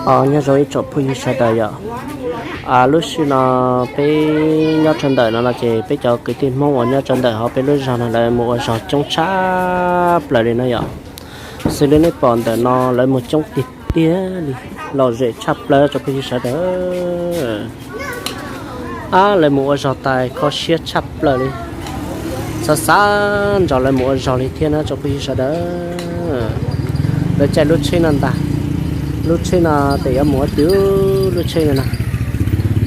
Nyob zoo ib tsoom phooj ywg sawv daws yom. Lub sij no peb nyob rau ntawm no no ces peb cov kwv tij Hmoob uas nyob rau ntawm hauv peb lub zog no lawv mus ua zog coob tshaj plaws li no yom. Xws li nej pom ntawm no lawv mus coob tiag tiag li, lom zem tshaj plaws tsoom phooj ywg sawv daws. Ab, lawv mus ua zog tas kho siab tshaj plaws li. Xav xav nrog lawv mus ua zog li thiab na tsoom phooj ywg sawv daws. Lawv caij lub tsheb no ntag. Lub tsheb no tes yuav mus ua twg lub tsheb no na?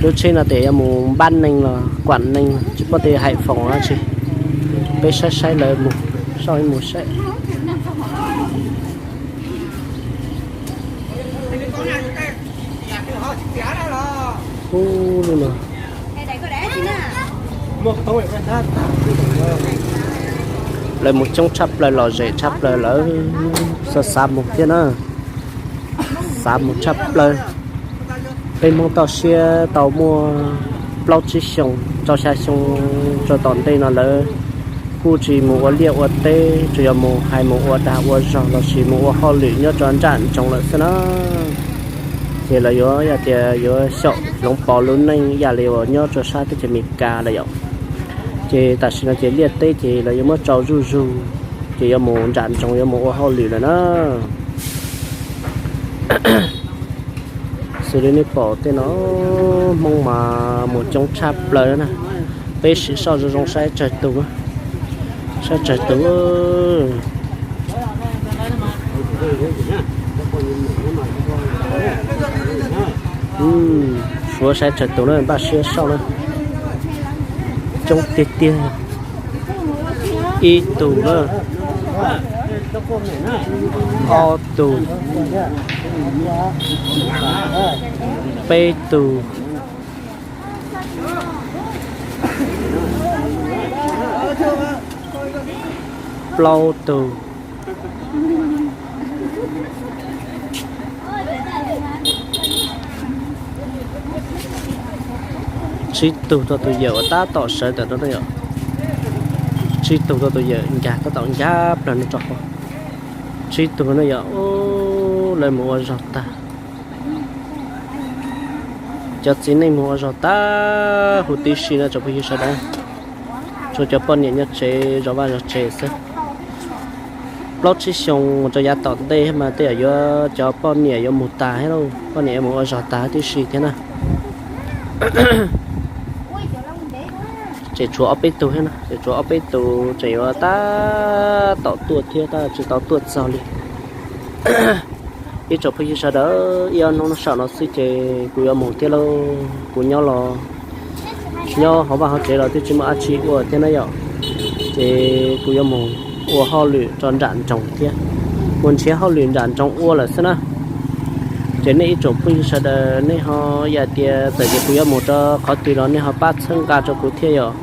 Lub tsheb no tes yuav mus Npab Neeg los Kuam Neeg tsis paub tias Hais Foom dab tsi. Peb saib saib lawv mus, soj ib mus saib. Lawv mus coob tshaj plaws, lom zem tshaj plaws, lawv xav xav mus thiab na. Xav mus tshaj plaws. Peb Hmoob toj siab tau muaj plaub tsib xyoo, rau xya xyoo rau tom ntej no lawv kuj tsis mus ua liaj ua teb, tsuas yog mus hais mus ua dag ua zog lossis mus ua hauj lwm nyob rau nram nroog lawm xwb na. Ces lawv yuav yog tias yuav xyaum hloov pauv lub neej ib yam li uas nyob rau sab teb chaws Amelikas lawm yom. Ces tam sim no ces liaj teb ces lawv yuav muab tsau zuj zus, ces yuav mus nram nroog yuav mus ua hauj lwm lawm na. Xws li nej pom tej no, Hmoob mas mus coob tshaj plaws na. Peb sim soj zoo zoo saib tsawg tus, saib tsawg tus. Suav saib tsawg tus na, npaj siab soj na. Coob tiag tiag. Ib tug na, ob tug, peb tug, plaub tug, tsib tug rau tus yawm uas tab tom sawv ntawm no na yom. Tsib tug rau tus yawm nkag tab tom nkag plaws no rau hauv. Tsib tug no yom, lawv mus ua zog tag. Cov txiv neej mus ua zog tag huv tib si no tsoom phooj ywg sawv daws. Tshuav cov poj niam nyob tsev zov vaj zov tsev xwb. Plaub tsib xyoo rau yav tom ntej mas tej yam yuav cov poj niam yuav mus tas thiab lauj, poj niam yuav mus ua zog tas tib si thiab na. Tseem tshuav ob peb tug thiab na, tseem tshuav ob peb tus tseem yuav tab tom tuaj thiab tab tsis tau tuaj txog li. Ib tsoom phooj ywg sawv daws, ib ob hnub saum no xwb ces kuv yuav mus thiab lauj. Kuv nyob los, nyob hauv vaj hauv tsev los twb tsis muaj dab tsi ua thiab na yom. Ces kuv yuav mus ua hauj lwm rau nram nroog thiab, mus nrhiav hauj lwm nram nroog ua lawm xwb na. Ces nej ib tsoom phooj ywg sawv daws nej ho yam tias txawm tias kuv yuav mus rau qhov twg los nej ho pab txhawb nqa rau kuv thiab yom.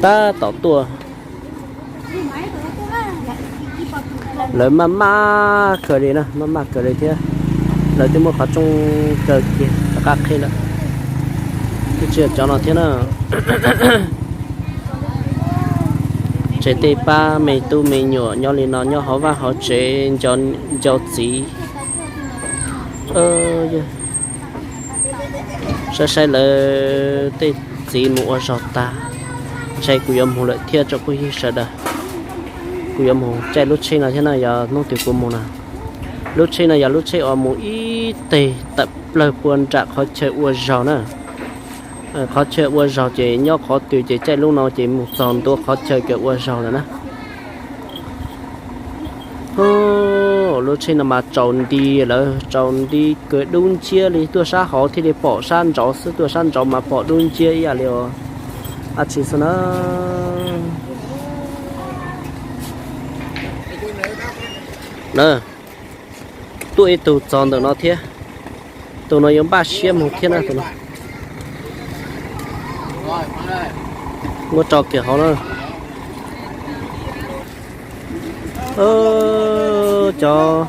Tab tom tuaj. Lawv maj maj kawg li na, maj maj kawg li thiab. Lawv twb muab qhov rooj kaw kiag rov qab qhib lawm. Twb tsis yog cov no thiab na. Tsev tej pab me tub me nyuam nyob li no nyob hauv vaj hauv tsev nco txiv. Saib saib lawv tej txiv mus ua zog tag, ntshai kuv yuav mus lawm thiab tsoom phooj ywg sawv daws. Kuv yuav mus caij lub tsheb no thiab na, yog hnub twg kuv mus na. Lub tsheb no yog lub tsheb uas mus ib teg tawm plawg puag nram qhov chaw ua zog na. Qhov chaw ua zog ces nyob qhov twg ces caij lub no ces mus txog ntua qhov chaw kawg ua zog lawm na. Lub tsheb no mas tsaus nti lawm, tsaus nti kawg dub nciab li, tuaj sab hauv thiaj li pom sab nraud xwb, tuaj sab nraud mas pom dub nciab ib yam li dab tsi xwb na. Na, tuaj ib tug txog ntawm no thiab. Tus no yuav npaj siab mus thiab na tus no. Muab tso kiag hauv na. Cov,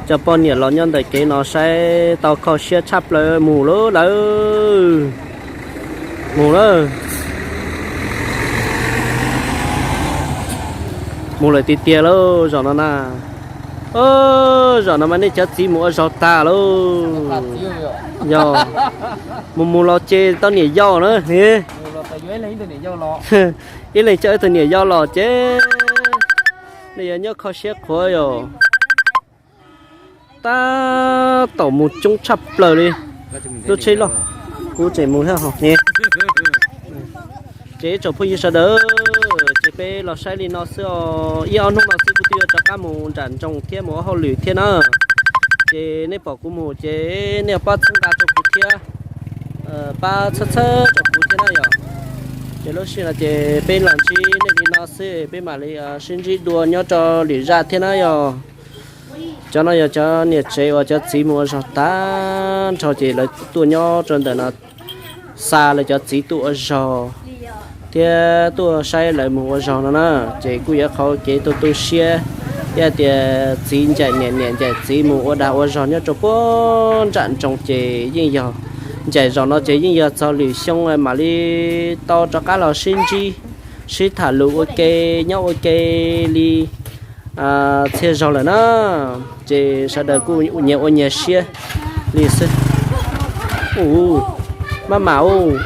cov poj niam los nyob ntawm kev no saib tau kho siab tshaj plaws, mus lawm lawm. Mus lawm. Mus lawm tiag tiag lauj, zaum no na. Zaum no mas nej cov txiv mus ua zog tag lauj. Yog, mus mus los ces tau niam yau na. Ib leeg coj ib tug niam yau los ces nej yuav nyob kho siab qhuav yom. Tab tom mus coob tshaj plaws li. Lub tsheb loj, kuv tseem mus thiab ho. Ces ib tsoom phooj ywg sawv daws, ces peb los saib li no xwb os. Ib ob hnub no xwb kuv twb yuav rov qab mus nram nroog thiab mus ua hauj lwm thiab na. Ces nej pom kuv mus ces nej pab txhawb nqa rau kuv thiab, pab txhawb txhawb rau kuv thiab na yom. Ces lub sij hawm no ces peb los ntsib nej li no xwb, peb mam li sib ntsib dua nyob rau lwm zaj thiab na yom. Cov no yog cov niam tsev uas cov txiv mus ua zog tag nrho ces lawv tuaj nyob rau ntawm no, xa lawv cov txiv tuaj ua zog thiab tuaj saib lawv mus ua zog no na. Ces kuj yuav qhov kev tu tu siab, yog tias txiv ncaim niam, niam ncaim txiv mus ua dag ua zog nyob rau puag nram nroog ces yeej yog, ncaim zaum no ces yeej yog txog lwm xyoo mam li tau rov qab los sib ntsib, sib tham lus ua ke, nyob ua ke li txhia zaug lawm na. Ces sawv daws kuj nyias ua nyias siab li xwb. Ub, maj mam ub.